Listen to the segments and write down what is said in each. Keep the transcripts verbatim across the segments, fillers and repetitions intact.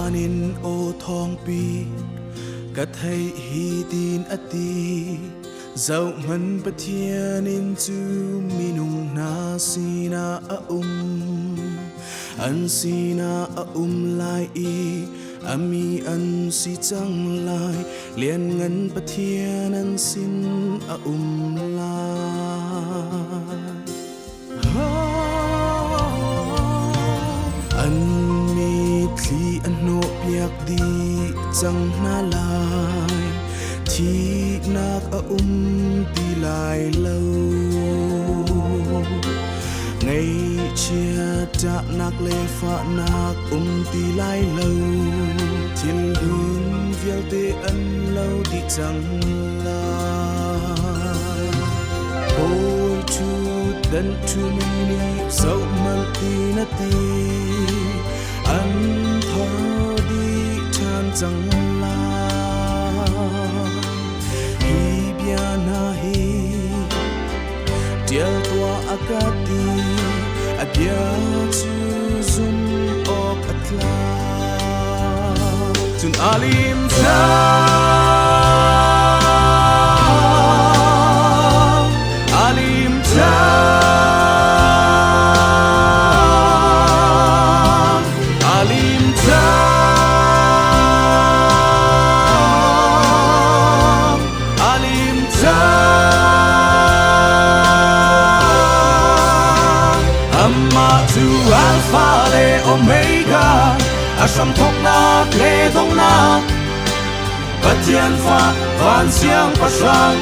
Aw thawngpi, ka theih hi, tiin a ti. Zohhmanh Pathian in cu minung hna sinah a um, an sinah a um lai i a mi an si cang lai. Lianngan Pathian an sin a um lai. An mitthli a hnawhpiak dih cang hna lai. Thihnak a um ti lai lo. Ngaihchia ṭahnak le fahnak um ti lai lo. Thil hlun vialte an lo dih cang lai. Bawi ṭhut danh ṭhumi nih zohhmanh tiin a ti. An thar dih ṭhan cang lai. Hi bia hna hi ṭial tuah a ka ti, a bia cu zum awk a tla. Cun a lim cang, a lim cang, a lim cang. A lim cang. Amah cu Alpha le Omega, a hramthawknak le donghnak, Pathian fa, van siangpahrang,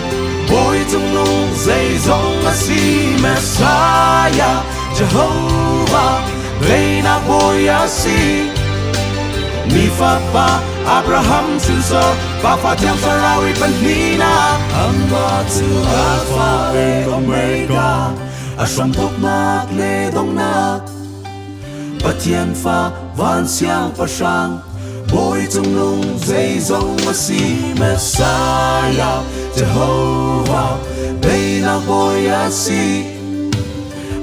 Bawi Cungnung zeizong a si, Messiah, Jehovah, Veina Bawi a si. Mi Fapa Abraham hrinsor, Pa, Fa, Thiang Thlarau i pahnihnak. Amah cu Alpha le Omega, a hramthawknak le donghnak, Pathian fa, van siangpahrang, Bawi Cungnung zeizong a si, Messiah, Jehovah, Veina Bawi a si.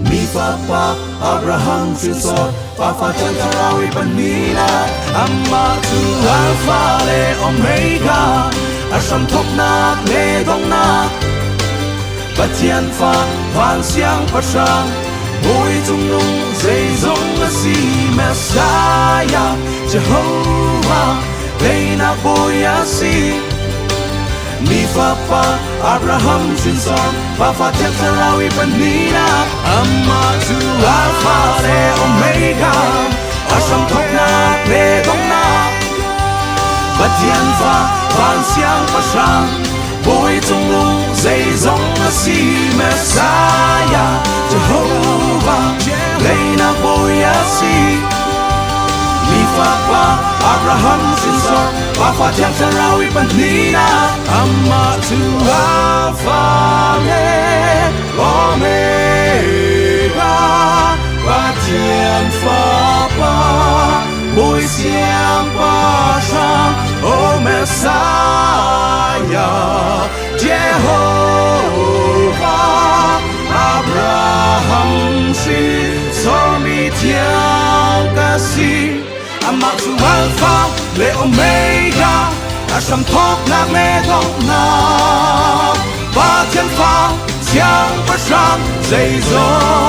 Mi Fapa Abraham hrinsor, Pa, Fa, Thiang Thlarau i pahnihnak. Amah cu Alpha le Omega, a hramthawknak le donghnak, Pathian fa, van siangpahrang, Bawi Cungnung zeizong a si, Messiah, Jehovah, Veina Bawi a si. Mi Fapa Abraham hrinsor, Pa, Fa, Thiang Thlarau i pahnihnak. Amah cu Alpha le Omega, a hramthawknak le donghnak, Pathian fa, van siangpahrang, Bawi Cungnung zeizong a si, Messiah, Jehovah, Veina Bawi a si. Mi Fapa Abraham hrinsor, Pa, Fa, Thiang Thlarau i pahnihnak. Amah cu Alpha le Omega, Pathian Fapa, Bawi siangpahrang, O Messiah, Jehovah, Abraham hrinsor, mi thiang ka si. Amah cu Alpha le Omega, a hramthawknak le donghnak, Pathian fa, siangpahrang zeizong